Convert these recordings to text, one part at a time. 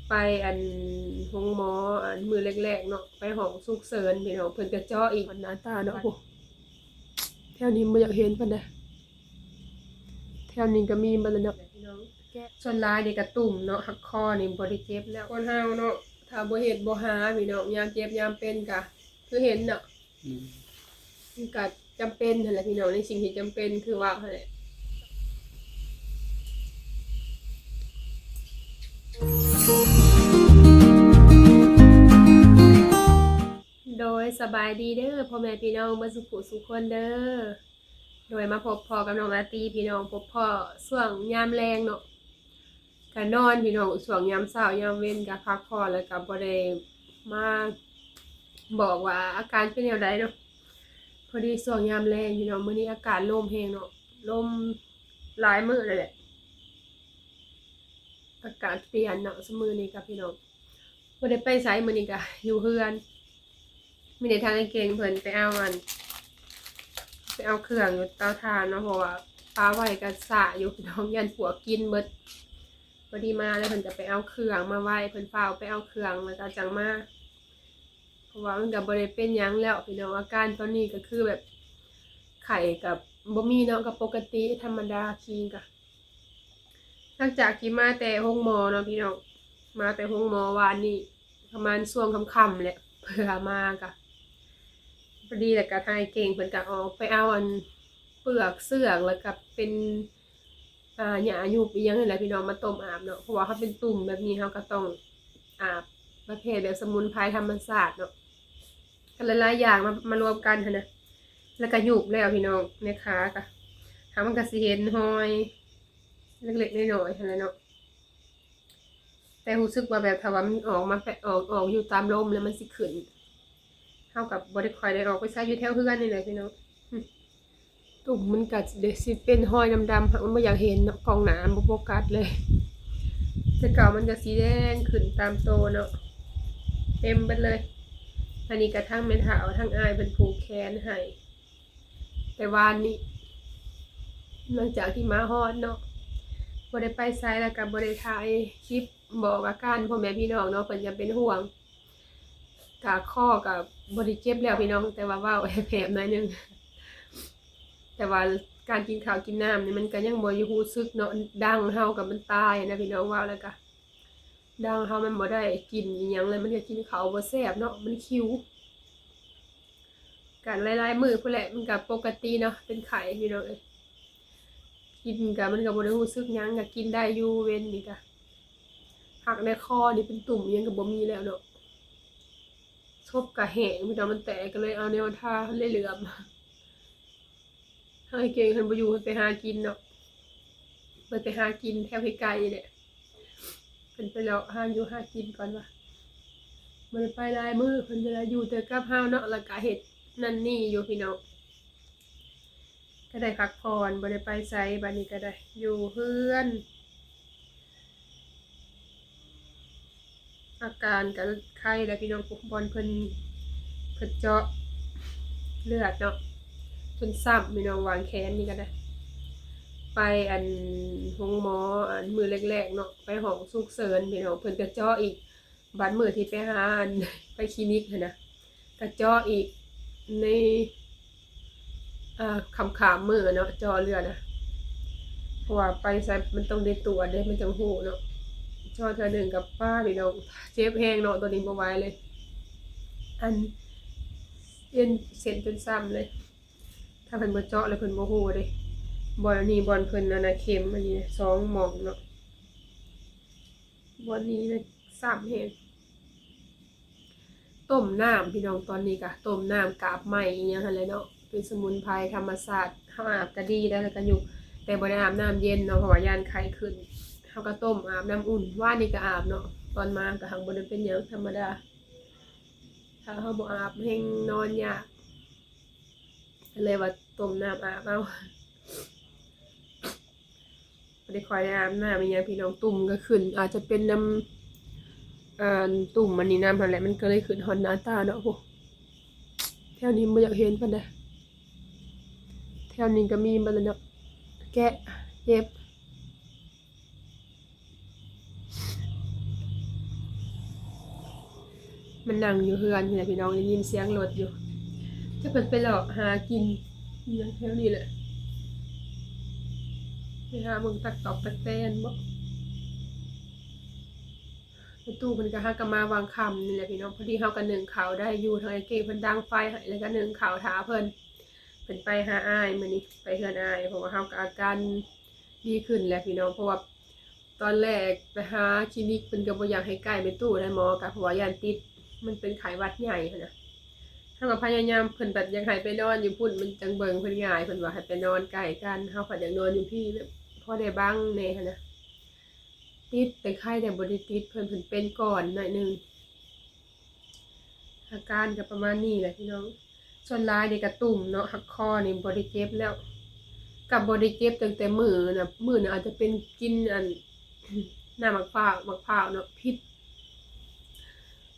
ໄປອັນໂຮງໝໍ ອັນມື້ແລກໆເນາະ ໄປຫ້ອງສຸກເສີນພີ່ນ້ອງ ເພິ່ນກະເຈາະອີກ ໜ້າຕາເນາະ. ໂອ້ ແຖວນີ້ບໍ່ຢາກເຫັນປານໃດ ແຖວນີ້ກະມີເບິດແລ້ວເນາະ. ສ່ວນຫຼາຍນີ້ກະຕຸ່ມເນາະ ຮັກຄໍນີ້ບໍ່ໄດ້ເຈັບແລ້ວ ຄົນເຮົາເນາະ ຖ້າບໍ່ເຮັດບໍ່ຫາພີ່ນ້ອງ ຍາມເຈັບຍາມເປັນກະຄືເຫັນເນາະ. ອືມ ມັນກະຈຳເປັນຫັ້ນແຫຼະພີ່ນ້ອງ ໃນສິ່ງທີ່ຈຳເປັນຄືເວົ້າຫັ້ນແຫຼະ. ໂດຍ ສະບາຍດີເດີພໍ່ແມ່ພີ່ນ້ອງເບິດສຸຂູສຸຄົນເດີ. ໂດຍ ມາພົບພໍ້ກັບນ້ອງລາຕີ ພີ່ນ້ອງ ພົບພໍ້ຊ່ວງຍາມແລງເນາະ ກະນອນພີ່ນ້ອງ ຊ່ວງຍາມເຊົ້າຍາມເວັນກະພັກຜ່ອນ ແລ້ວກະບໍ່ໄດ້ມາບອກວ່າອາການເປັນແນວໃດເນາະ. ພໍດີຊ່ວງຍາມແລງພີ່ນ້ອງ ມື້ນີ້ອາກາດລົມແຮງເນາະ ລົມຫຼາຍມື້ແລ້ວແຫຼະ ອາກາດປ່ຽນເນາະ ຊຸມື້ນີ້ກະພີ່ນ້ອງ ບໍ່ໄດ້ໄປໃສ ມື້ນີ້ກະຢູ່ເຮືອນ. ມີແຕ່ທາງອ້າຍເກັ່ງເພິ່ນໄປເອົາອັນ ໄປເອົາເຄື່ອງຢູ່ເຕົາຖ່ານເນາະ ເພາະວ່າປະໄວ້ກະຊະຢູ່ພີ່ນ້ອງ ຢ້ານປວກກິນເບິດ. ພໍດີມາແລ້ວເພິ່ນກະໄປເອົາເຄື່ອງມາໄວ້ ເພິ່ນຟ້າວໄປເອົາເຄື່ອງແລ້ວກະຈັ່ງມາ ເພາະວ່າມັນກະບໍ່ໄດ້ເປັນຫຍັງແລ້ວພີ່ນ້ອງ. ອາການຕອນນີ້ກະຄືແບບໄຂ້ກະບໍ່ມີເນາະ ກະປົກກະຕິທຳມະດາ ຄີງກະ ຫຼັງຈາກທີ່ມາແຕ່ໂຮງໝໍເນາະພີ່ນ້ອງ ມາແຕ່ໂຮງໝໍວານນີ້ ປະມານຊ່ວງຄ່ຳໆແຫຼະ ເພື່ອມາກະ ພໍດີແລ້ວກະທາງອ້າຍເກັ່ງເພິ່ນກະອອກໄປເອົາອັນເປືອກເຊືອກ ແລ້ວກະເປັນ ອ່າ ຫຍ້າຍຸບອີ່ຫຍັງຫັ້ນແຫຼະພີ່ນ້ອງ ມາຕົ້ມອາບເນາະ ເພາະວ່າເຮົາເປັນຕຸ່ມແບບນີ້ ເຮົາກະຕ້ອງອາບປະເພດແບບສະໝຸນໄພທຳມະຊາດເນາະ. ກະຫຼາຍໆຢ່າງມາ ມາລວມກັນຫັ້ນນະ ແລ້ວກະຍຸບແລ້ວພີ່ນ້ອງ ໃນຂາກະ ຫາກມັນກະຊິເຫັນຮອຍເລັກໆນ້ອຍໆຫັ້ນແຫຼະເນາະ. ແຕ່ຮູ້ສຶກວ່າແບບຖ້າວ່າມັນອອກມາ ອອກ ອອກຢູ່ຕາມລົມແລ້ວມັນຊິຂຶ້ນ ເຮົາກະບໍ່ໄດ້ຄ່ອຍໄດ້ອອກໄປໃສ ຢູ່ແຖວເຮືອນນີ້ແຫຼະພີ່ນ້ອງ. ຕຸ່ມມັນກະຊິເປັນຮອຍດຳໆ ຫາກມັນບໍ່ຢາກເຫັນເນາະ ກ້ອງໜ້າມັນບໍ່ໂຟກັສເລີຍ. ແຕ່ເກົ່າມັນກະສີແດງຂຶ້ນຕາມໂຕເນາະ ເຕັມເບິດເລີຍ. ອັນນີ້ກະທັງແມ່ເຖົ້າທັງອ້າຍເພິ່ນຜູກແຂນໃຫ້ ແຕ່ວານນີ້ ຫຼັງຈາກທີ່ມາຮອດເນາະ ບໍ່ໄດ້ໄປໃສ ແລ້ວກະບໍ່ໄດ້ຖ່າຍຄລິບບອກອາການພໍ່ແມ່ພີ່ນ້ອງເນາະ ເພິ່ນກະເປັນຫ່ວງ. ກະຄໍກະບໍ່ໄດ້ເຈັບແລ້ວພີ່ນ້ອງ ແຕ່ວ່າເວົ້າແຫບໆໜ້ອຍໜຶ່ງ ແຕ່ວ່າການກິນເຂົ້າກິນນ້ຳນີ້ມັນກະຍັງບໍ່ຮູ້ສຶກເນາະ ດັງເຮົາກະມັນຕາຍນະພີ່ນ້ອງ ເວົ້າແລ້ວກະ ດັງເຮົາມັນບໍ່ໄດ້ກິນອີ່ຫຍັງເລີຍ ມັນກະກິນເຂົ້າບໍ່ແຊບເນາະ ມັນຫິວ. ກະຫຼາຍໆມື້ພຸ້ນແຫຼະ ມັນກະປົກກະຕິເນາະ ເປັນໄຂ້ພີ່ນ້ອງເອີຍ ກິນກະມັນກະບໍ່ໄດ້ຮູ້ສຶກຫຍັງ ກະກິນໄດ້ຢູ່ ເວັນນີ້ກະ ພັກໃນຄໍນີ້ເປັນຕຸ່ມອີ່ຫຍັງກະບໍ່ມີແລ້ວເນາະ. ສົບກະແຫ້ງພີ່ນ້ອງ ມັນແຕກ ກະເລີຍເອົາແນວມາທາ ເລີຍເຫຼື້ອມ. ທາງອ້າຍເກັ່ງເພິ່ນບໍ່ຢູ່ ເພິ່ນໄປຫາກິນເນາະ ເພິ່ນໄປຫາກິນແຖວໃກ້ໆນີ້ແຫຼະ ເພິ່ນໄປເລາະຫາຢູ່ຫາກິນກ່ອນວ່າ ບໍ່ໄດ້ໄປຫຼາຍມື້ ເພິ່ນກະຢູ່ແຕ່ກັບເຮົາເນາະ ແລ້ວກະເຮັດນັ້ນນີ້ຢູ່ພີ່ນ້ອງ ກະໄດ້ພັກຜ່ອນ ບໍ່ໄດ້ໄປໃສ ບາດນີ້ກະໄດ້ຢູ່ເຮືອນ. ອາການກະໄຄແລ້ວພີ່ນ້ອງ ຜູ້ບ່ອນເພິ່ນ ເພິ່ນເຈາະເລືອດເນາະ ຈົນຊ້ຳພີ່ນ້ອງ ຫວ່າງແຂນນີ້ກະໄດ້ ໄປອັນໂຮງໝໍ ອັນມື້ແລກໆເນາະ ໄປຫ້ອງສຸກເສີນພີ່ນ້ອງ ເພິ່ນກະເຈາະອີກ. ບາດມື້ທີ່ໄປຫາ ອັນ ໄປຄລີນິກຫັ້ນນະ ກະເຈາະອີກໃນ ອ່າ ຄ່ຳໆມື້ເນາະ ເຈາະເລືອດນະ ເພາະວ່າໄປໃສມັນຕ້ອງໄດ້ກວດເດ້ ມັນຈັ່ງຮູ້ເນາະ. ເຈາະເທື່ອໜຶ່ງກະ ປ້າ ພີ່ນ້ອງ ເຈັບແຮງເນາະ ໂຕນີ້ບໍ່ໄຫວເລີຍ ອັນ ເອັນເສັ້ນຈົນຊ້ຳເລີຍ. ຖ້າເພິ່ນບໍ່ເຈາະແລ້ວເພິ່ນບໍ່ຮູ້ເດ້ ບ່ອນນີ້ບ່ອນເພິ່ນ ອັນນະ ເຂັມອັນນີ້ສອງໝ່ອງເນາະ ບ່ອນນີ້ນະຊ້ຳແຮງ. ຕົ້ມນ້ຳພີ່ນ້ອງ ຕອນນີ້ກະຕົ້ມນ້ຳກາບໄມ້ອີ່ຫຍັງຫັ້ນແຫຼະເນາະ ເປັນສະໝຸນໄພທຳມະຊາດ ເຮົາອາບກະດີແລ້ວ ແລ້ວກະຍຸບ ແຕ່ບໍ່ໄດ້ອາບນ້ຳເຢັນເນາະ ເພາະວ່າຢ້ານໄຂ້ຂຶ້ນ ເຮົາກະຕົ້ມອາບນ້ຳອຸ່ນ ວານນີ້ກະອາບເນາະ ຕອນມາກະຫາກບໍ່ໄດ້ເປັນຫຍັງ ທຳມະດາ ຖ້າເຮົາບໍ່ອາບແຮງນອນຍາກ ກະເລີຍວ່າຕົ້ມນ້ຳອາບເອົາ. ບໍ່ໄດ້ຄ່ອຍໄດ້ອາບນ້ຳອີ່ຫຍັງພີ່ນ້ອງ ຕຸ່ມກະຂຶ້ນ ອາດຈະເປັນນຳ ອັນ ຕຸ່ມອັນນີ້ນຳຫັ້ນແຫຼະ ມັນກະເລີຍຂຶ້ນຮອດໜ້າຕາເນາະ. ໂອ້ ແຖວນີ້ບໍ່ຢາກເຫັນປານໃດ ແຖວນີ້ກະມີເບິດແລ້ວເນາະ ແກະ ເຈັບ. ມັນນັ່ງຢູ່ເຮືອນນີ້ແຫຼະພີ່ນ້ອງ ໄດ້ຍິນສຽງລົດຢູ່ ຈັກເພິ່ນໄປເລາະຫາກິນອີ່ຫຍັງແຖວນີ້ແຫຼະ ໄປຫາເບິ່ງຕັກຕອກຕັກແຕນບໍ. ແມ່ຕູ້ເພິ່ນກໍຫາກໍມາຫວ່າງຄ່ຳນີ້ແຫຼະພີ່ນ້ອງ ພໍດີເຮົາກໍໜຶ້ງເຂົ້າໄດ້ຢູ່ ທາງອ້າຍເກ້ເພິ່ນດັງໄຟໃຫ້ ແລ້ວກໍໜຶ້ງເຂົ້າຖ້າເພິ່ນ ເພິ່ນໄປຫາອ້າຍ ມື້ນີ້ໄປເຮືອນອ້າຍ ເພາະວ່າເຮົາກໍອາການດີຂຶ້ນແລ້ວພີ່ນ້ອງ ເພາະວ່າຕອນແລກໄປຫາຄລີນິກ ເພິ່ນກໍບໍ່ຢາກໃຫ້ໃກ້ແມ່ຕູ້ໃດ ໝໍກໍເພາະວ່າຢ້ານຕິດ ມັນເປັນໄຂ້ຫວັດໃຫຍ່ຫັ້ນນະ ເຮົາກໍພະຍາຍາມ ເພິ່ນແບບຢາກໃຫ້ໄປນອນຢູ່ພຸ້ນ ມັນຈັ່ງເບິ່ງເພິ່ນງ່າຍ ເພິ່ນວ່າໃຫ້ໄປນອນໃກ້ກັນ ເຮົາພັດຢາກນອນຢູ່ພີ້ ແບບພໍໄດ້ບັງແດ່ຫັ້ນນະ ຕິດ ແຕ່ໄຄແຕ່ບໍ່ໄດ້ຕິດເພິ່ນ ເພິ່ນເປັນກ່ອນໜ້ອຍໜຶ່ງ. ອາການກໍປະມານນີ້ແຫຼະພີ່ນ້ອງ ສ່ວນຫຼາຍນີ້ກະຕຸ່ມເນາະ ຮັກຄໍນີ້ບໍ່ໄດ້ເຈັບແລ້ວ ກໍບໍ່ໄດ້ເຈັບຕັ້ງແຕ່ມື້ນະ ມື້ນະອາດຈະເປັນກິນອັນ ນ້ຳໝາກພ້າວ ໝາກພ້າວເນາະ ຜິດ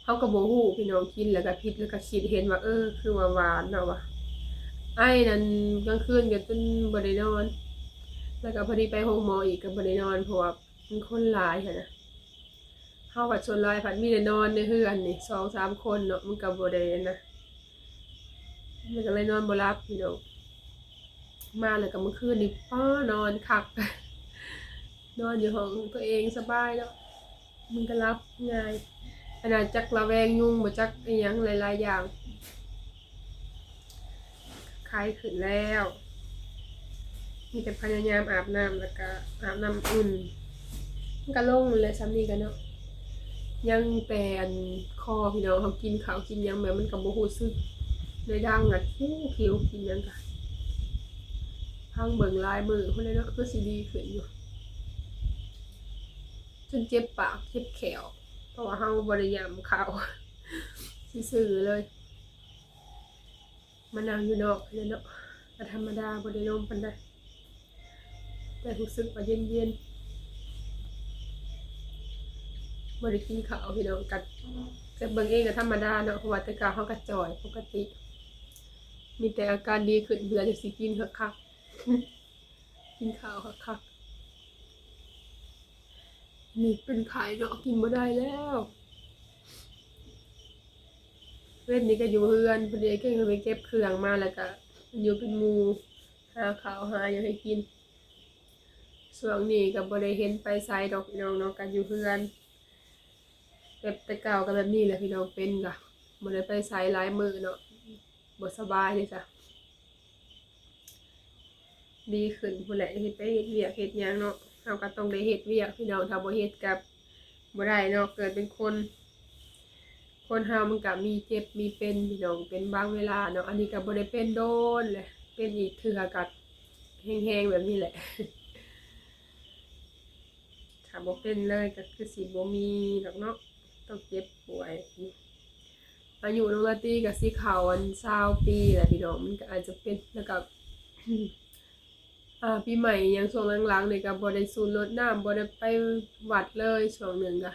ເຮົາກໍບໍ່ຮູ້ພີ່ນ້ອງ ກິນແລ້ວກໍຜິດ ແລ້ວກໍຄິດເຫັນວ່າ ເອີ ຄືວ່າຫວານເນາະວ່າ ໄອນັ້ນກາງຄືນກໍຈົນບໍ່ໄດ້ນອນ ແລ້ວກໍພໍດີໄປໂຮງໝໍອີກກໍບໍ່ໄດ້ນອນ ເພາະວ່າ ມັນຄົນຫຼາຍຫັ້ນນະ ເຮົາພັດສ່ວນຫຼາຍພັດມີແຕ່ນອນໃນເຮືອນນີ້ ສອງສາມຄົນເນາະ ມັນກໍບໍ່ໄດ້ອັນນະ ມັນກໍເລີຍນອນບໍ່ຫຼັບພີ່ນ້ອງ ມາແລ້ວກໍມື້ຄືນນີ້ ປ້າ ນອນຄັກ ນອນຢູ່ຫ້ອງຕົວເອງສະບາຍເນາະ ມັນກໍຫຼັບງ່າຍ ອັນນະ ຈັກລະແວງຍຸງບໍ່ ຈັກອີ່ຫຍັງຫຼາຍໆຢ່າງ. ໄຂ້ຂຶ້ນແລ້ວ ມີແຕ່ພະຍາຍາມອາບນ້ຳ ແລ້ວກະອາບນ້ຳອຸ່ນ ມັນກະລົງແຫຼະ ສ່ຳນີ້ກະເນາະ ຍັງແຕ່ອັນຄໍພີ່ນ້ອງ ເຮົາກິນເຂົ້າກິນຫຍັງແບບ ມັນກະບໍ່ຮູ້ສຶກ ໄດ້ດັງອະ ຄິວໆ ກິນຫຍັງກະ ພັງເບິ່ງຫຼາຍມື້ພຸ້ນແຫຼະເນາະ ຄືຊິດີຂຶ້ນຢູ່ ຈົນເຈັບປາກເຈັບແຂ້ວ ເພາະວ່າເຮົາບໍ່ໄດ້ຫຍ້ຳເຂົ້າ ຊື່ໆເລີຍ. ມານັ່ງຢູ່ນອກນີ້ແຫຼະເນາະ ກໍທຳມະດາ ບໍ່ໄດ້ລົມປານໃດ ແຕ່ຮູ້ສຶກວ່າເຢັນໆ ບໍ່ໄດ້ກິນເຂົ້າພີ່ນ້ອງ ກໍ ກໍເບິ່ງເອງກໍທຳມະດາເນາະ ເພາະວ່າແຕ່ເກົ່າເຮົາກໍຈ່ອຍປົກກະຕິ ມີແຕ່ອາການດີຂຶ້ນເພື່ອຈັ່ງຊິກິນຄັກໆ ກິນເຂົ້າຄັກໆ ນີ້ເປັນໄຂ້ເນາະ ກິນບໍ່ໄດ້ແລ້ວ ເວັນນີ້ກໍຢູ່ເຮືອນ ພໍດີເກັ່ງໄປເກັບເຄື່ອງມາ ແລ້ວກໍຢູ່ເປັນໝູ່ ຫາເຂົ້າຫາຫຍັງໃຫ້ກິນ ຊ່ວງນີ້ກໍບໍ່ໄດ້ເຫັນໄປໃສດອກພີ່ນ້ອງເນາະ ກໍຢູ່ເຮືອນ ແບບແຕ່ເກົ່າກໍແບບນີ້ແຫຼະພີ່ນ້ອງ ເປັນກໍບໍ່ໄດ້ໄປໃສຫຼາຍມື້ເນາະ ບໍ່ສະບາຍເດ້ຊະ. ດີຂຶ້ນພຸ້ນແຫຼະ ເຮັດໄປເຮັດວຽກເຮັດຫຍັງເນາະ ເຮົາກໍຕ້ອງໄດ້ເຮັດວຽກພີ່ນ້ອງ ຖ້າບໍ່ເຮັດກໍບໍ່ໄດ້ເນາະ ເກີດເປັນຄົນ ຄົນເຮົາມັນກໍມີເຈັບມີເປັນພີ່ນ້ອງ ເປັນບາງເວລາເນາະ ອັນນີ້ກໍບໍ່ໄດ້ເປັນດົນແຫຼະ ເປັນອີກເທື່ອກໍແຮງໆແບບນີ້ແຫຼະ. ຖ້າບໍ່ເປັນເລີຍກໍຄືຊິບໍ່ມີດອກເນາະ ຕ້ອງເຈັບປ່ວຍ. ອາຍຸນ້ອງລາຕີກໍຊິເຂົ້າອັນຊາວປີແລ້ວພີ່ນ້ອງ ມັນກໍອາດຈະເປັນ ແລ້ວກໍ ອາ ປີໃໝ່ຫຍັງຊ່ວງຫຼັງໆນີ້ກໍບໍ່ໄດ້ສູດລົດນ້ຳ ບໍ່ໄດ້ໄປວັດເລີຍຊ່ວງໜຶ່ງກະ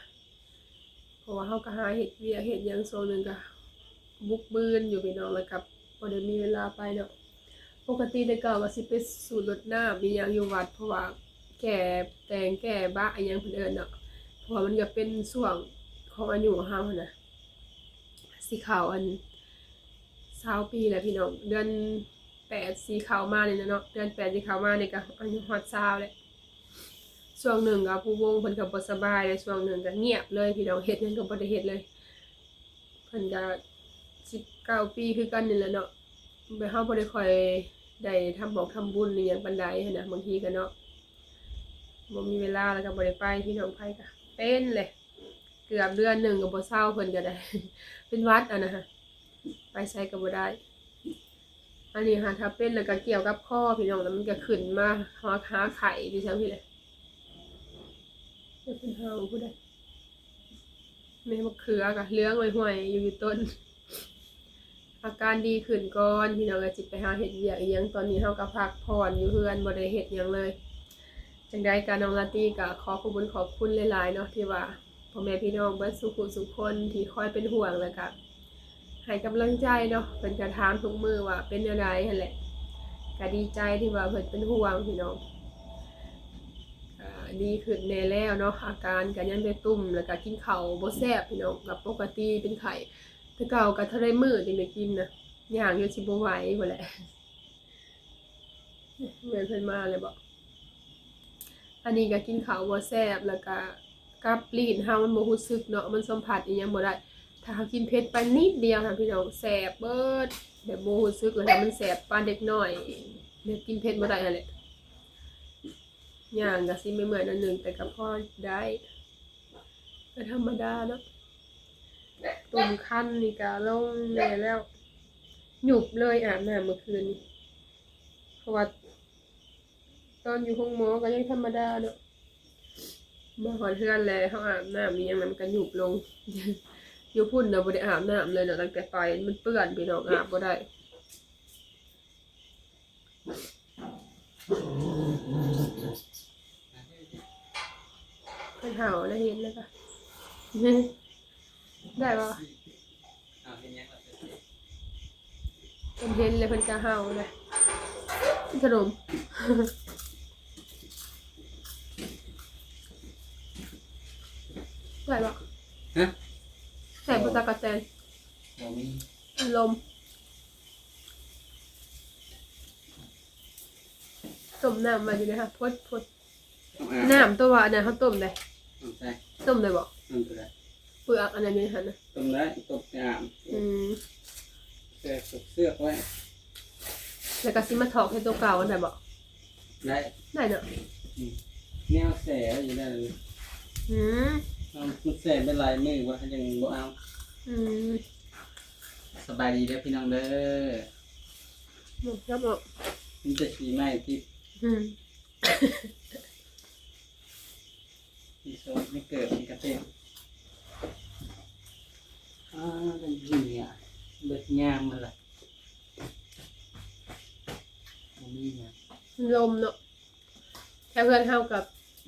ເພາະວ່າເຮົາກໍຫາເຮັດວຽກເຮັດຫຍັງ ຊ່ວງໜຶ່ງກໍບຸກບືນຢູ່ພີ່ນ້ອງ ແລ້ວກໍບໍ່ໄດ້ມີເວລາໄປເນາະ. ປົກກະຕິແຕ່ເກົ່າກໍຊິໄປສູດລົດນ້ຳອີ່ຫຍັງຢູ່ວັດ ເພາະວ່າແກ້ແຕ່ງແກ້ບະອີ່ຫຍັງເພິ່ນເອີ້ນເນາະ ເພາະວ່າມັນກໍເປັນຊ່ວງຂອງອາຍຸເຮົາຫັ້ນນະ ຊິເຂົ້າອັນຊາວປີແລ້ວພີ່ນ້ອງ ເດືອນ ແປດຊິເຂົ້າມານີ້ແຫຼະເນາະ ເດືອນແປດຊິເຂົ້າມານີ້ກໍອາຍຸຮອດຊາວແລ້ວ. ຊ່ວງໜຶ່ງກໍຜູ້ວົງເພິ່ນກໍບໍ່ສະບາຍເດ້ ຊ່ວງໜຶ່ງກໍງຽບເລີຍພີ່ນ້ອງ ເຮັດຫຍັງກໍບໍ່ໄດ້ເຮັດເລີຍ. ເພິ່ນກໍສິບເກົ້າປີຄືກັນນີ້ແຫຼະເນາະ ແບບເຮົາບໍ່ໄດ້ຄ່ອຍໄດ້ທຳບອກທຳບຸນອີ່ຫຍັງປານໃດຫັ້ນນະ ບາງທີກໍເນາະ ບໍ່ມີເວລາ ແລ້ວກໍບໍ່ໄດ້ໄປພີ່ນ້ອງ ໄປກໍເປັນແຫຼະ ເກືອບເດືອນໜຶ່ງກໍບໍ່ເຊົາ ເພິ່ນກໍໄດ້ ເປັນຫວັດຫັ້ນນະ ໄປໃສກໍບໍ່ໄດ້. ອັນນີ້ຫາ ຖ້າເປັນແລ້ວກໍກ່ຽວກັບຄໍພີ່ນ້ອງ ແລ້ວມັນກໍຂຶ້ນມາຫາ ຫາໄຂ້ຢູ່ຊັ້ນຊີ້ແຫຼະ. ເປັນເຮົາຜູ້ໃດ ແມ່ມະເຂືອກໍເຫຼືອງຫ້ວຍໆຢູ່ ຢູ່ຕົ້ນ. ອາການດີຂຶ້ນກ່ອນພີ່ນ້ອງ ກໍຊິໄປຫາເຮັດວຽກອີ່ຫຍັງ ຕອນນີ້ເຮົາກໍພັກຜ່ອນຢູ່ເຮືອນ ບໍ່ໄດ້ເຮັດຫຍັງເລີຍ. ຈັ່ງໃດກໍນ້ອງລາຕີກໍຂໍຂອບບຸນຂອບຄຸນຫຼາຍໆເນາະ ທີ່ວ່າ ພໍ່ແມ່ພີ່ນ້ອງເບິດສູ່ຜູ້ສູ່ຄົນທີ່ຄອຍເປັນຫ່ວງ ແລ້ວກະໃຫ້ກຳລັງໃຈເນາະ ເພິ່ນກະຖາມທຸກມື້ວ່າເປັນແນວໃດຫັ້ນແຫຼະ ກະດີໃຈທີ່ວ່າເພິ່ນເປັນຫ່ວງພີ່ນ້ອງ ກະດີຂຶ້ນແດ່ແລ້ວເນາະ ອາການກະຍັງແຕ່ຕຸ່ມ ແລ້ວກະກິນເຂົ້າບໍ່ແຊບພີ່ນ້ອງ ກະປົກກະຕິເປັນໄຂ້ ແຕ່ເກົ່າກໍເທົ່າໃດມື້ທີ່ໄດ້ກິນນະ ຍ່າງຈົນຊິບໍ່ໄຫວພຸ້ນແຫຼະ. ແມ່ນເພິ່ນມາແລ້ວບໍ? ອັນນີ້ກໍກິນເຂົ້າບໍ່ແຊບ ແລ້ວກໍກັບລີ້ນເຮົາມັນບໍ່ຮູ້ສຶກເນາະ ມັນສຳຜັດອີ່ຫຍັງບໍ່ໄດ້. ຖ້າເຮົາກິນເຜັດໄປນິດດຽວນະພີ່ນ້ອງ ແສບເບີດ ແບບບໍ່ຮູ້ສຶກ ແລ້ວຖ້າມັນແສບປານເດັກນ້ອຍ ແບບກິນເຜັດບໍ່ໄດ້ຫັ້ນແຫຼະ. ຍ່າງກໍຊິເມື່ອຍໆໜ້ອຍໜຶ່ງ ແຕ່ກໍພໍໄດ້ ກໍທຳມະດາເນາະ. ຕຸ່ມຄັນນີ້ກໍລົງແດ່ແລ້ວ ຫຍຸບເລີຍ ອາບນ້ຳເມື່ອຄືນນີ້ ເພາະວ່າຕອນຢູ່ໂຮງໝໍກໍຍັງທຳມະດາເນາະ. ມາຮອດເຮືອນແລ້ວ ເຮົາອາບນ້ຳອີ່ຫຍັງນະ ມັນກໍຫຍຸບລົງ. ຢູ່ພຸ້ນນະບໍ່ໄດ້ອາບນ້ຳເລີຍເນາະ ຕັ້ງແຕ່ໄປ ມັນເປື້ອນພີ່ນ້ອງ ອາບບໍ່ໄດ້. ເພິ່ນເຫົ່າແລ້ວເຫັນແລ້ວກໍ ໄດ້ບໍ່? ເພິ່ນເຫັນແລ້ວເພິ່ນກໍເຫົ່າແຫຼະ. ຂະໜົມ ໄດ້ບໍ່? ຮະ? ແຊບບໍ່ຕາກະແຕນ? ບໍ່ມີ ອາລົມ. ຕົ້ມນ້ຳໄວ້ຢູ່ເດ້ ພົດໆ. ອາບ ນ້ຳຕົວວ່າອັນນັ້ນເຮົາຕົ້ມໄດ້ ຕົ້ມໃສ່ ຕົ້ມໄດ້ບໍ່? ຕົ້ມກໍໄດ້ ເປືອກອັນນັ້ນຢູ່ໃນຫັ້ນນະ ຕົ້ມໄດ້ ຕົ້ມແຕ່ອາບ. ອືມ ແຕ່ເຊືອກໄວ້ ແລ້ວກໍຊິມາຖອກໃສ່ຕົວເກົ່າໄດ້ບໍ່? ໄດ້ ໄດ້ເນາະ. ອືມ ແນວແຊ່ໄວ້ຢູ່ໄດ້. ອືມ ມັນແຊ່ໄປຫຼາຍມື້ວ່າຍັງບໍ່ເອົາ. ອືມ ສະບາຍດີເດີພີ່ນ້ອງເດີ. ໝົດແລ້ວເນາະ ມີແຕ່ຂີ້ໄມ້ຕິດ. ອືມ ມີໂຊນ ມີເກີບ ມີກະເຕັບ. ອ່າ ມັນເຫື່ອ ເບິດຍາມມັນລະ ບໍ່ມີຫຍັງ. ມັນລົມເນາະ ແຖວເຮືອນເຮົາກໍ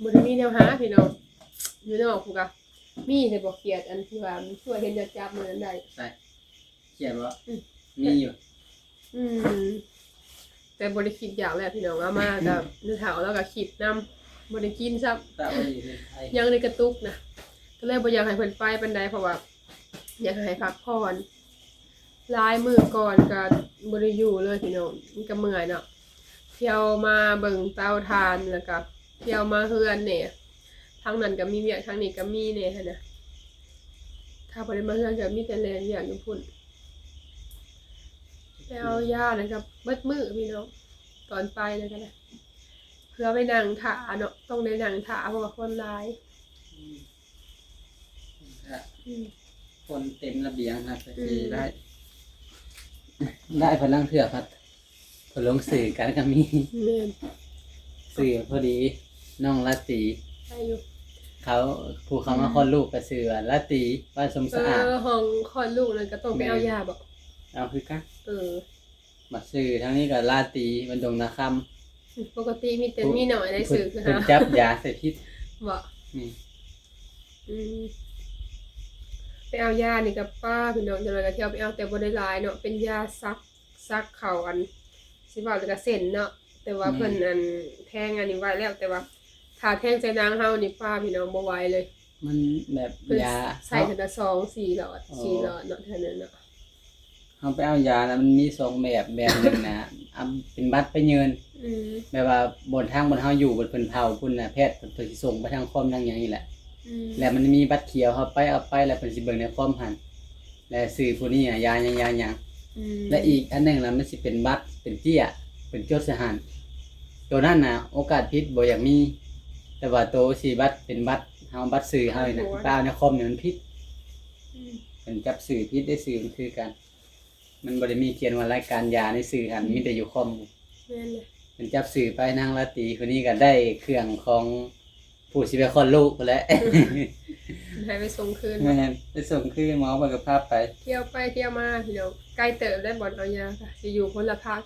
ບໍ່ໄດ້ມີແນວຫາພີ່ນ້ອງ ຢູ່ນອກພຸ້ນກະມີແຕ່ບໍ່ຂຽດ ອັນທີ່ວ່າມັນຊ່ວຍເຫັນຈັບມື້ນັ້ນໄດ້. ໃສ່ ຂຽດບໍ່? ອືມ ມີຢູ່. ອືມ ແຕ່ບໍ່ໄດ້ຄິດຢາກແລ້ວພີ່ນ້ອງ ເອົາມາກໍ ແມ່ເຖົ້າລາວກໍຄິດນຳ ບໍ່ໄດ້ກິນຊ້ຳ ຕາກໄວ້ຢູ່ເຮືອນໄທ ຍັງໄດ້ກະຕຸກນະ ກໍເລີຍບໍ່ຢາກໃຫ້ເພິ່ນໄປປານໃດ ເພາະວ່າຢາກໃຫ້ພັກຜ່ອນ. ຫຼາຍມື້ກ່ອນກໍບໍ່ໄດ້ຢູ່ເລີຍພີ່ນ້ອງ ມັນກໍເມື່ອຍເນາະ ທ່ຽວມາເບິ່ງເຕົາຖ່ານ ແລ້ວກໍທ່ຽວມາເຮືອນແດ່ ທາງນັ້ນກໍມີວຽກ ທາງນີ້ກໍມີແດ່ຫັ້ນນະ. ຖ້າບໍ່ໄດ້ມາເຮືອນກໍມີແຕ່ແລ່ນວຽກຢູ່ພຸ້ນ. ໄປເອົາຢານັ້ນກໍເບິດມື້ພີ່ນ້ອງ ຕອນໄປນັ້ນກໍໄດ້ ເພື່ອໄປນັ່ງຖ້າເນາະ ຕ້ອງໄດ້ນັ່ງຖ້າ ເພາະວ່າຄົນຫຼາຍ. ອືມ ອືມ ຄົນເຕັມລະບຽງຫັ້ນ ອືມ ໄດ້ ໄດ້ ພະລັງເທື່ອພັດ ເພິ່ນລົງຊື່ກັນກໍມີ. ແມ່ນ ຊື່ພໍດີ ນ້ອງລາຕີ ໄດ້ຢູ່ ເຂົາ ຜູ້ເຂົ້າມາ ອືມ ຄອດລູກກໍຊື່ວ່າລາຕີ ບ້ານສົມສະອາດ. ເອີ ຫ້ອງຄອດລູກນັ້ນກໍຕ້ອງໄປເອົາ ແມ່ນ ຢາບໍ? ເອົາຄືກັນ. ເອີ ບັດຊື່ທາງນີ້ກໍລາຕີ ບ້ານດົງນາຄຳ. ປົກກະຕິມີແຕ່ ຜູ້ ມີໜ້ອຍໄດ້ ເພິ່ນ ຊື່ຄື ເພິ່ນຈັບຢາໃສ່ຜິດບໍ? ອືມ ອືມ ໄປເອົາຢານີ້ກໍປ້າພີ່ນ້ອງ ຈັກໜ້ອຍກໍທ່ຽວໄປເອົາ ແຕ່ບໍ່ໄດ້ຫຼາຍເນາະ ເປັນຢາສັກ ສັກເຂົ້າ ອັນ ຊິເວົ້າແລ້ວກໍເສັ້ນເນາະ ແຕ່ວ່າ ແມ່ນ ເພິ່ນ ອັນ ແທງອັນນີ້ໄວ້ແລ້ວ ແຕ່ວ່າຖ້າແທງໃສ່ໜັງເຮົານີ້ ປ້າພີ່ນ້ອງ ບໍ່ໄຫວເລີຍ. ມັນແບບ ເພິ່ນຢາ ໃສ່ເທື່ອລະສອງສີ່ຫຼອດ ອໍ ສີ່ຫຼອດເນາະ ເທື່ອໜຶ່ງເນາະ. ເຮົາໄປເອົາຢານະ ມັນມີສອງແບບ ແບບໜຶ່ງນະ ອຳ ເປັນບັດໄປຍື່ນ ອືມ ແບບວ່າບ່ອນ ທາງບ່ອນເຮົາຢູ່ ເພິ່ນເຜົາພຸ້ນນະ ແພດເພິ່ນ ເພິ່ນຊິສົ່ງໄປທາງຄອມທາງຫຍັງນີ້ແຫຼະ ອືມ ແລ້ວມັນມີບັດຂຽວ ເຮົາໄປເອົາໄປ ແລ້ວເພິ່ນຊິເບິ່ງໃນຄອມຫັ້ນ ແລ້ວຊື່ຜູ້ນີ້ນະ ຢາຫຍັງ ຢາຫຍັງ ອືມ ແລະ ອີກອັນໜຶ່ງນະ ມັນຊິເປັນບັດ ເປັນເຈ້ຍ ເປັນຈົດໃສ່ຫັ້ນ ໂຕນັ້ນນະ ໂອກາດຜິດບໍ່ຢາກມີ ແຕ່ວ່າໂຕຊິບັດ ເປັນບັດເຮົາ ບັດຊື່ເຮົານີ້ນະ ໄປເອົາໃນຄອມນີ້ມັນຜິດ ອືມ ເພິ່ນຈັບຊື່ຜິດເດ້ ຊື່ມັນຄືກັນ. ມັນບໍ່ໄດ້ມີຂຽນວ່າລາຍການຢາໃນຊື່ຫັ້ນ ອືມ ມີແຕ່ຢູ່ຄອມ. ແມ່ນແຫຼະ ເພິ່ນຈັບຊື່ໄປນາງລາຕີ ຄົນນີ້ກໍໄດ້ເຄື່ອງຂອງຜູ້ຊິໄປຄອດລູກພຸ້ນແຫຼະ ໃຫ້ໄປສົ່ງຄືນ. ແມ່ນ ໄປສົ່ງຄືນ ໝໍເພິ່ນກໍພາໄປ ທ່ຽວໄປທ່ຽວມາພີ່ນ້ອງ ໄກເຕີບໄດ໋ ບ່ອນເອົາຢາ ກໍຊິຢູ່ຄົນລະພາກ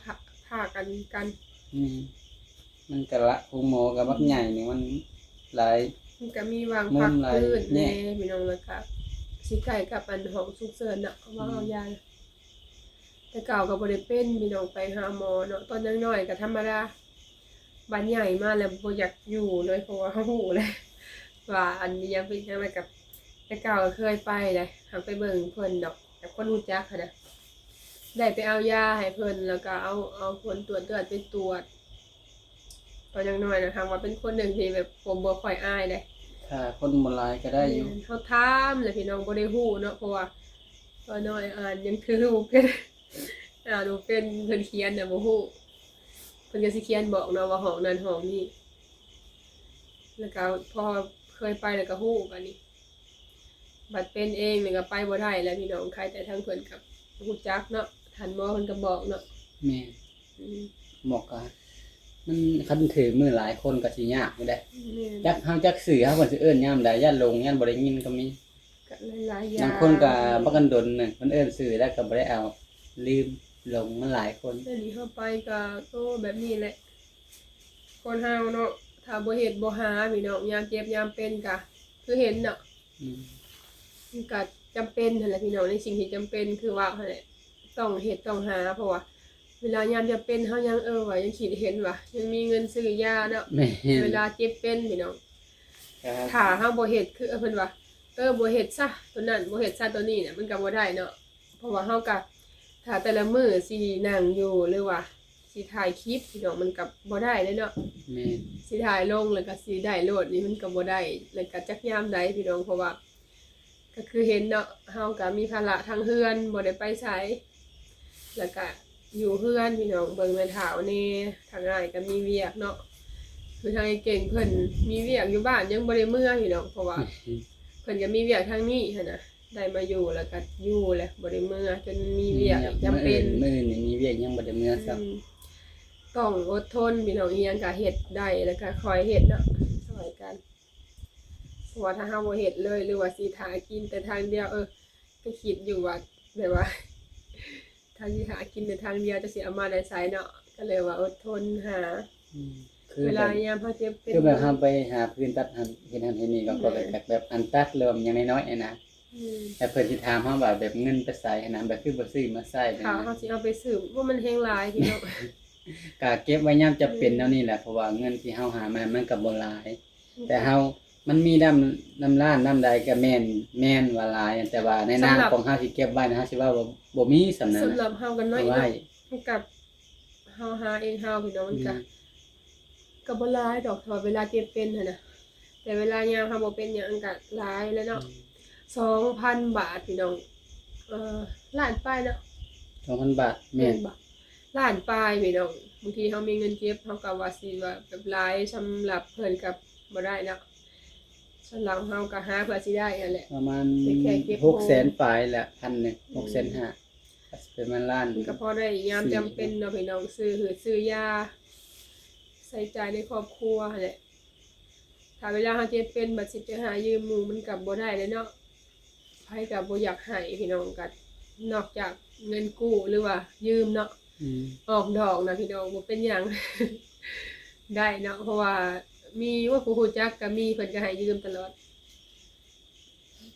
ພາກກັນກັນ. ອືມ ມັນກະລະ ໂຮງໝໍກະບັກໃຫຍ່ນີ້ ມັນຫຼາຍ ມັນກະມີວາງພັກພື້ນແດ່ພີ່ນ້ອງ ແລ້ວກະຊິໃກ້ກັບອັນຫ້ອງສຸກເສີນເນາະ ເພາະວ່າເຮົາ ອືມ ຍ້າຍ ແຕ່ເກົ່າກະບໍ່ໄດ້ເປັນພີ່ນ້ອງ ໄປຫາໝໍເນາະ ຕອນຍັງນ້ອຍກະທຳມະດາ ບາດໃຫຍ່ມາແລ້ວບໍ່ຢາກຢູ່ເລີຍ ເພາະວ່າເຮົາຮູ້ແລ້ວວ່າອັນນີ້ຫຍັງເປັນຫຍັງ ແລ້ວກະ ແຕ່ເກົ່າກະເຄີຍໄປໄດ໋ ຫາກໄປເບິ່ງເພິ່ນດອກ. ກັບຄົນຮູ້ຈັກຫັ້ນນະ ໄດ້ໄປເອົາຢາໃຫ້ເພິ່ນ ແລ້ວກໍເອົາ ເອົາຜົນຕວດເລືອດໄປຕວດ. ກໍຢ່າງໜ້ອຍນະ ຫາກວ່າເປັນຄົນໜຶ່ງທີ່ແບບບໍ່ ບໍ່ຄ່ອຍອາຍເດ້. ຖ້າຄົນບໍ່ຫຼາຍກໍໄດ້ຢູ່. ແມ່ນ ເຮົາຖາມແຫຼະພີ່ນ້ອງ ບໍ່ໄດ້ຮູ້ເນາະ ເພາະວ່າ ກໍນ້ອຍອ່ານຍັງຖືບໍ່ເປັນ ອ່ານບໍ່ເປັນ ເພິ່ນຂຽນນະບໍ່ຮູ້ ເພິ່ນກໍຊິຂຽນບອກເນາະວ່າຫ້ອງນັ້ນຫ້ອງນີ້ ແລ້ວກໍພໍເຄີຍໄປແລ້ວກໍຮູ້ບາດນີ້. ບັດເປັນເອງນີ້ກໍໄປບໍ່ໄດ້ແລ້ວພີ່ນ້ອງ ໃຄແຕ່ທາງເພິ່ນກໍຮູ້ຈັກເນາະ ທ່ານໝໍເພິ່ນກໍບອກເນາະ. ແມ່ນ ອືມ ບອກກໍ ມັນ ຄັນຖືກມືຫຼາຍຄົນກໍຊິຍາກຢູ່ເດ້. ແມ່ນ ຈັກເຮົາຈັກຊື່ເຮົາ ເພິ່ນຊິເອີ້ນຍາມໃດ ຢ້ານຫຼົງ ຢ້ານບໍ່ໄດ້ຍິນກໍມີ. ກໍຫຼາຍໆຢ່າງ ບາງຄົນກໍປະກັນດົນໜຶ່ງ ເພິ່ນເອີ້ນຊື່ແລ້ວກໍບໍ່ໄດ້ເອົາ ລືມ ຫຼົງ ມັນຫຼາຍຄົນ. ດຽວນີ້ເຮົາໄປກໍ ໂອ້ ແບບນີ້ແຫຼະ ຄົນເຮົາເນາະ ຖ້າບໍ່ເຮັດບໍ່ຫາພີ່ນ້ອງ ຍາມເຈັບຍາມເປັນກໍຄືເຫັນເນາະ. ອືມ ມັນກໍຈຳເປັນຫັ້ນແຫຼະພີ່ນ້ອງ ໃນສິ່ງທີ່ຈຳເປັນຄືເວົ້າຫັ້ນແຫຼະ ຕ້ອງເຮັດຕ້ອງຫາ ເພາະວ່າເວລາຍາມຈຳເປັນເຮົາຍັງ ເອີ ວ່າຍັງຄິດເຫັນວ່າຍັງມີເງິນຊື້ຢາເນາະ. ແມ່ນ ເວລາເຈັບເປັນພີ່ນ້ອງ ຖ້າເຮົາບໍ່ເຮັດ ຄືເພິ່ນວ່າ ເອີ ບໍ່ເຮັດຊະໂຕນັ້ນ ບໍ່ເຮັດຊະໂຕນີ້ນະ ມັນກໍບໍ່ໄດ້ເນາະ. ເພາະວ່າເຮົາກໍ ຖ້າແຕ່ລະມື້ຊິນັ່ງຢູ່ ຫຼືວ່າຊິຖ່າຍຄລິບພີ່ນ້ອງ ມັນກໍບໍ່ໄດ້ເດ້ເນາະ. ແມ່ນ ຊິຖ່າຍລົງແລ້ວກໍຊິໄດ້ໂລດນີ້ ມັນກໍບໍ່ໄດ້ ແລ້ວກໍຈັກຍາມໃດພີ່ນ້ອງ ເພາະວ່າ ກໍຄືເຫັນເນາະ ເຮົາກໍມີພາລະທາງເຮືອນ ບໍ່ໄດ້ໄປໃສ ແລ້ວກໍຢູ່ເຮືອນພີ່ນ້ອງ ເບິ່ງແມ່ເຖົ້າແດ່ ທາງອ້າຍກໍມີວຽກເນາະ ຄືທາງອ້າຍເກັ່ງເພິ່ນມີວຽກຢູ່ບ້ານ ຍັງບໍ່ໄດ້ເມືອພີ່ນ້ອງ ເພາະວ່າ ເພິ່ນກໍມີວຽກທາງນີ້ຫັ້ນນະ ໄດ້ມາຢູ່ແລ້ວກໍຢູ່ແຫຼະ ບໍ່ໄດ້ເມືອ ຈົນມີວຽກ ມີວຽກ ຈຳເປັນ ມື້ອື່ນ ມື້ອື່ນນີ້ມີວຽກ ຍັງບໍ່ໄດ້ເມືອຊ້ຳ. ອືມ ຕ້ອງອົດທົນພີ່ນ້ອງ ອີ່ຫຍັງກໍເຮັດໄດ້ ແລ້ວກໍຄ່ອຍເຮັດເນາະ ຊ່ອຍກັນ. ເພາະວ່າຖ້າເຮົາບໍ່ເຮັດເລີຍ ຫຼືວ່າຊິຖ້າກິນແຕ່ທາງດຽວ ເອີ ກໍຄິດຢູ່ວ່າ ແບບວ່າ ຖ້າຊິຖ້າກິນແຕ່ທາງດຽວ ຈະຊິເອົາມາແຕ່ໃສເນາະ ກໍເລີຍວ່າອົດທົນຫາ. ອືມ ຄື ເວລາ ແບບ ຍາມເຮົາເຈັບເປັນ ຄືແບບເຮົາໄປຫາພື້ນຕັດຫັ້ນ ເຮັດຫັ້ນເຮັດນີ້ ກໍ ອືມ ກໍແບບ ແບບອັນຕັດ ຫຼືວ່າຫຍັງນ້ອຍໆ ຫັ້ນນະ. ອືມ ແລ້ວເພິ່ນຊິຖາມເຮົາວ່າແບບເງິນໄປໃສຫັ້ນນະ ແບບຄືບໍ່ຊື້ມາໃຊ້ຫັ້ນນະ ຖ້າເຮົາຊິເອົາໄປຊື້ ໂອ້ ມັນແຮງຫຼາຍພີ່ນ້ອງ. ກະເກັບໄວ້ຍາມຈຳເປັນແນວນີ້ແຫຼະ ເພາະວ່າເງິນທີ່ເຮົາຫາມາມັນກໍບໍ່ຫຼາຍ ແຕ່ເຮົາ ມັນມີນຳ ນຳຮ້ານນຳໃດກໍແມ່ນ ແມ່ນວ່າຫຼາຍ ແຕ່ວ່າໃນນາມຂອງເຮົາທີ່ເກັບໄວ້ນະ ເຮົາຊິເວົ້າວ່າບໍ່ມີສ່ຳນັ້ນ ສຳລັບເຮົາກໍນ້ອຍເນາະ ມັນກໍເຮົາຫາເອງເຮົາພີ່ນ້ອງ ມັນກໍ ອືມ ກໍບໍ່ຫຼາຍດອກ ຖ້າວ່າເວລາເຈັບເປັນຫັ້ນນະ ແຕ່ເວລາຍາມເຮົາບໍ່ເປັນຫຍັງກໍຫຼາຍແລ້ວເນາະ. ອືມ ສອງພັນບາດພີ່ນ້ອງ ເອີ ລ້ານປາຍເນາະ ສອງພັນບາດ ແມ່ນ ແມ່ນບໍ່ ລ້ານປາຍພີ່ນ້ອງ. ບາງທີເຮົາມີເງິນເກັບ ເຮົາກໍວ່າຊິວ່າແບບຫຼາຍ ສຳລັບເພິ່ນກໍບໍ່ໄດ້ເນາະ ສຳລັບເຮົາກໍຫາເພື່ອຊິໄດ້ຫັ້ນແຫຼະ ປະມານ ແຕ່ແຄ່ເກັບ ຫົກແສນປາຍແຫຼະ ພັນໜຶ່ງ ອືມ ຫົກແສນຫ້າ ກໍຊິເປັນປະມານລ້ານ ມັນກໍພໍໄດ້ຍາມຈຳເປັນເນາະພີ່ນ້ອງ ຊື້ຫືດຊື້ຢາ ໃຊ້ຈ່າຍໃນຄອບຄົວຫັ້ນແຫຼະ. ຖ້າເວລາເຮົາເຈັບເປັນ ບັດຊິໄປຫາຢືມໝູ່ ມັນກໍບໍ່ໄດ້ແຫຼະເນາະ ໃຜກໍບໍ່ຢາກໃຫ້ພີ່ນ້ອງ ກໍນອກຈາກເງິນກູ້ ຫຼືວ່າຢືມເນາະ ອືມ ອອກດອກນະພີ່ນ້ອງ ບໍ່ເປັນຫຍັງ ໄດ້ເນາະ ເພາະວ່າມີ ໂອ້ຍ ຜູ້ຮູ້ຈັກກໍມີ ເພິ່ນກໍໃຫ້ຢືມຕະຫຼອດ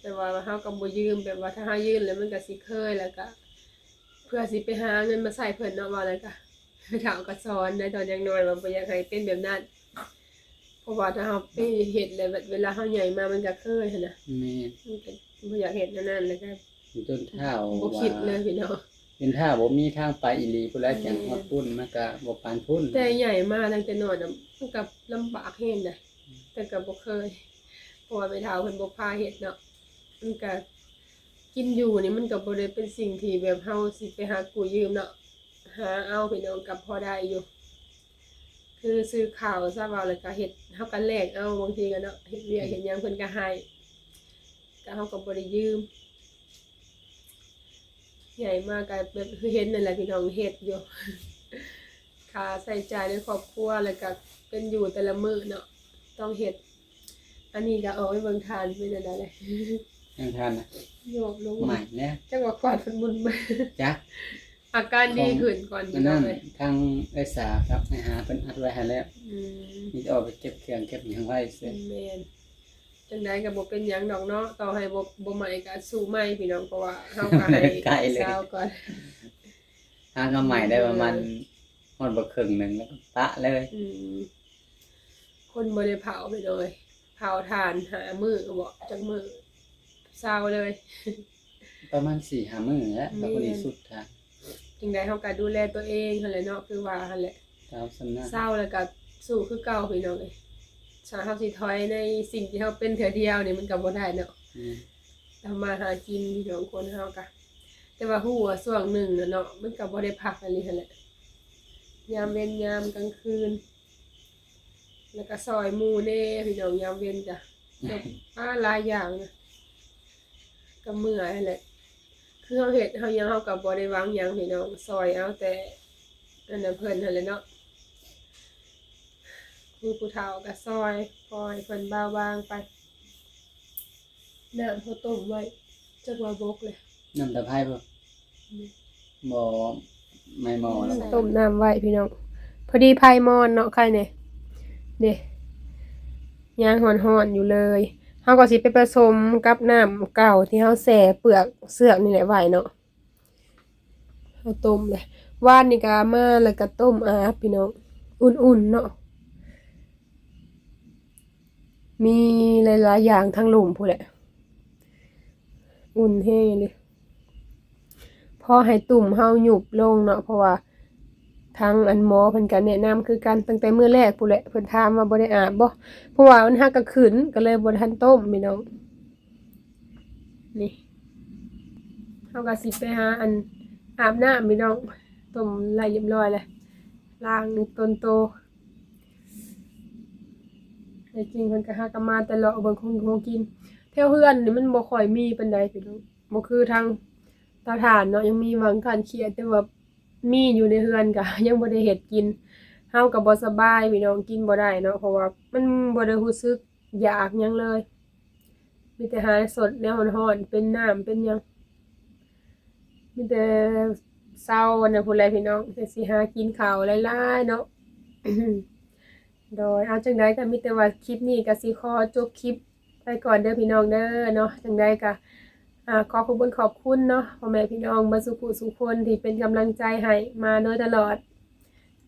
ແຕ່ວ່າເຮົາກໍບໍ່ຢືມ ແບບວ່າຖ້າເຮົາຢືມແລ້ວມັນກໍຊິເຄີຍ ແລ້ວກໍເພື່ອຊິໄປຫາເງິນມາໃຊ້ເພິ່ນເນາະ ວ່າແລ້ວກໍ ເຖົ້າກໍສອນໄດ້ຕອນຍັງນ້ອຍວ່າບໍ່ຢາກໃຫ້ເປັນແບບນັ້ນ ເພາະວ່າຖ້າເຮົາໄປເຮັດແລ້ວ ເວລາເຮົາໃຫຍ່ມາມັນກໍເຄີຍຫັ້ນນະ ແມ່ນ ມັນກໍບໍ່ຢາກເຮັດແນວນັ້ນ ແລ້ວກໍຈົນເຖົ້າ ບໍ່ຄິດເລີຍພີ່ນ້ອງ ຈົນເຖົ້າບໍ່ມີທາງໄປອີ່ຫຼີພຸ້ນແຫຼະ ແມ່ນ ຈັ່ງຮອດພຸ້ນ ມັນກໍບໍ່ປານພຸ້ນ ແຕ່ໃຫຍ່ມາຕັ້ງແຕ່ນ້ອຍນະ ມັນກໍລຳບາກແຮງໃດ ແຕ່ກໍບໍ່ເຄີຍ ເພາະວ່າແມ່ເຖົ້າເພິ່ນບໍ່ພາເຮັດເນາະ ມັນກະ ກິນຢູ່ນີ້ມັນກໍບໍ່ໄດ້ເປັນສິ່ງທີ່ແບບເຮົາຊິໄປຫາກູ້ຢືມເນາະ ຫາເອົາພີ່ນ້ອງກໍພໍໄດ້ຢູ່ ຄືຊື້ເຂົ້າຊະ ເວົ້າແລ້ວກໍເຮັດ ເຮົາກໍແລກເອົາ ບາງທີກໍເນາະ ເຮັດວຽກ ອືມ ເຮັດຫຍັງເພິ່ນກໍໃຫ້ ກໍເຮົາກໍບໍ່ໄດ້ຢືມ ໃຫຍ່ມາກໍແບບຄືເຫັນນັ້ນແຫຼະພີ່ນ້ອງ ເຮັດຢູ່ ຄ່າໃຊ້ຈ່າຍໃນຄອບຄົວ ແລ້ວກໍເປັນຢູ່ແຕ່ລະມື້ເນາະ ຕ້ອງເຮັດ. ອັນນີ້ກໍອອກໄປເບິ່ງຖ່ານເປັນແນວໃດເລີຍ ຍັງຖ່ານນະ ໂຍກລົງ ໃໝ່ແລ້ວ ຈັກວ່າຄວາດເພິ່ນໝຸນມາ ຈັກ ອາການດີຂຶ້ນກ່ອນ ອັນນັ້ນ ທາງເອື້ອຍສາກັບອ້າຍຫາເພິ່ນອັດໄວ້ໃຫ້ແລ້ວ ອືມ ມີແຕ່ອອກໄປເກັບເຄື່ອງເກັບຫຍັງໄວ້ຊື່ ແມ່ນ ຈັ່ງໃດກໍບໍ່ເປັນຫຍັງດອກເນາະ ຕໍ່ໃຫ້ບໍ່ ບໍ່ໃໝ່ກໍສູ້ໃໝ່ພີ່ນ້ອງ ເພາະວ່າເຮົາກໍໃຫ້ ໃກ້ເລີຍ ຊາວກ່ອນ ຫາກໍໃໝ່ໄດ້ປະມານ ອືມ ຮອດບໍ່ເຄິ່ງໜຶ່ງແລ້ວກໍປະເລີຍ ອືມ ຄົນບໍ່ໄດ້ເຜົາພີ່ນ້ອງເອີຍ ເຜົາຖ່ານຫ້າມື້ບໍ ຈັກມື້ ເຊົາເລີຍ ປ ປະມານສີ່ຫ້າມື້ແຫຼະ ແມ່ນ ກໍພໍດີສຸດທາງ. ຈັ່ງໃດເຮົາກໍດູແລຕົວເອງຫັ້ນແຫຼະເນາະ ຄືວ່າຫັ້ນແຫຼະ ເຊົາສ່ຳນັ້ນ ເຊົາແລ້ວກໍສູ້ຄືເກົ່າພີ່ນ້ອງເອີຍ. ຖ້າເຮົາຊິຖອຍໃນສິ່ງທີ່ເຮົາເປັນເທື່ອດຽວນີ້ ມັນກໍບໍ່ໄດ້ເນາະ ແມ່ນ ທຳມາຫາກິນພີ່ນ້ອງ ຄົນເຮົາກະ ແຕ່ວ່າຮູ້ວ່າຊ່ວງໜຶ່ງນະເນາະ ມັນກໍບໍ່ໄດ້ພັກອີ່ຫຼີຫັ້ນແຫຼະ ຍາມເວັນຍາມກາງຄືນ ແລ້ວກໍຊ່ອຍໝູ່ແດ່ພີ່ນ້ອງ ຍາມເວັນກະ ແບບ ອາ ຫຼາຍຢ່າງນະ ກໍເມື່ອຍຫັ້ນແຫຼະ ຄືເຮົາເຮັດເຮົາຫຍັງ ເຮົາກໍບໍ່ໄດ້ຫວັງຫຍັງພີ່ນ້ອງ ຊ່ອຍເອົາແຕ່ອັນນັ້ນເພິ່ນຫັ້ນແຫຼະເນາະ ຄືຜູ້ເຖົ້າກໍຊ່ອຍ ປ່ອຍເພິ່ນເບົາບາງໄປ. ນ້ຳເຮົາຕົ້ມໄວ້ ຈັກວ່າບົກເລີຍ ນ້ຳຕະໄຄບໍ່? ບໍ່ ໄມ້ໝໍ້ແລ້ວ ຕົ້ມນ້ຳໄວ້ພີ່ນ້ອງ ພໍດີໄຟມອນເນາະ ໄຄແນ່ ເດ້ ຍັງຮ້ອນໆຢູ່ເລີຍ ເຮົາກໍຊິໄປປະສົມກັບນ້ຳເກົ່າທີ່ເຮົາແຊ່ເປືອກເຊືອກນີ້ແຫຼະໄວ້ເນາະ. ເຮົາຕົ້ມເລີຍ ວານນີ້ກໍມາແລ້ວກໍຕົ້ມອາບພີ່ນ້ອງ ອຸ່ນໆເນາະ ມີຫຼາຍໆຢ່າງ ທັງລຸ່ມພຸ້ນແຫຼະ ອຸ່ນແຮງເລີຍ ພໍໃຫ້ຕຸ່ມເຮົາຍຸບລົງເນາະ ເພາະວ່າທາງອັນໝໍເພິ່ນກໍແນະນຳຄືກັນ ຕັ້ງແຕ່ມື້ແລກພຸ້ນແຫຼະ ເພິ່ນຖາມວ່າບໍ່ໄດ້ອາບບໍ່ ເພາະວ່າມັນຫາກະຂຶ້ນ ກໍເລີຍບໍ່ທັນຕົ້ມພີ່ນ້ອງ. ນີ້ ເຮົາກໍຊິໄປຫາອັນອາບນ້ຳພີ່ນ້ອງ ຕົ້ມໄວ້ຮຽບຮ້ອຍແລ້ວ ລ້າງຕົນໂຕ ແທ້ຈິງເພິ່ນກໍຫາກໍມາແຕ່ເລາະເບິ່ງຂອງຢູ່ຂອງກິນ ແຖວເຮືອນນີ້ມັນບໍ່ຄ່ອຍມີປານໃດພີ່ນ້ອງ ບໍ່ຄືທາງເຕົາຖ່ານເນາະ ຍັງມີຫວ່າງກ້ານເຂຍ ແຕ່ວ່າມີຢູ່ໃນເຮືອນກໍຍັງບໍ່ໄດ້ເຮັດກິນ ເຮົາກໍບໍ່ສະບາຍພີ່ນ້ອງ ກິນບໍ່ໄດ້ເນາະ ເພາະວ່າມັນບໍ່ໄດ້ຮູ້ສຶກ ຢາກຫຍັງເລີຍ ມີແຕ່ຫາສົດແນວຮ້ອນໆ ເປັນນ້ຳເປັນຫຍັງ ມີແຕ່ເຊົາອັນນັ້ນພຸ້ນແຫຼະພີ່ນ້ອງ ຈັ່ງຊິຫາກິນເຂົ້າຫຼາຍໆເນາະ. ໂດຍ ເອົາ ຈັ່ງໃດກໍມີແຕ່ວ່າຄລິບນີ້ກໍຊິຂໍຈົບຄລິບໄປກ່ອນເດີພີ່ນ້ອງເດີເນາະ ຈັ່ງໃດກໍ ອາ ຂໍຂອບຄຸນຂອບຄຸນເນາະ ພໍ່ແມ່ພີ່ນ້ອງເບິດສູ່ຜູ້ສູ່ຄົນທີ່ເປັນກຳລັງໃຈໃຫ້ມາໂດຍຕະຫຼອດ.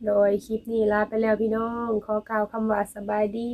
ໂດຍ ຄລິບນີ້ລາໄປແລ້ວພີ່ນ້ອງ ຂໍກ່າວຄຳວ່າສະບາຍດີ.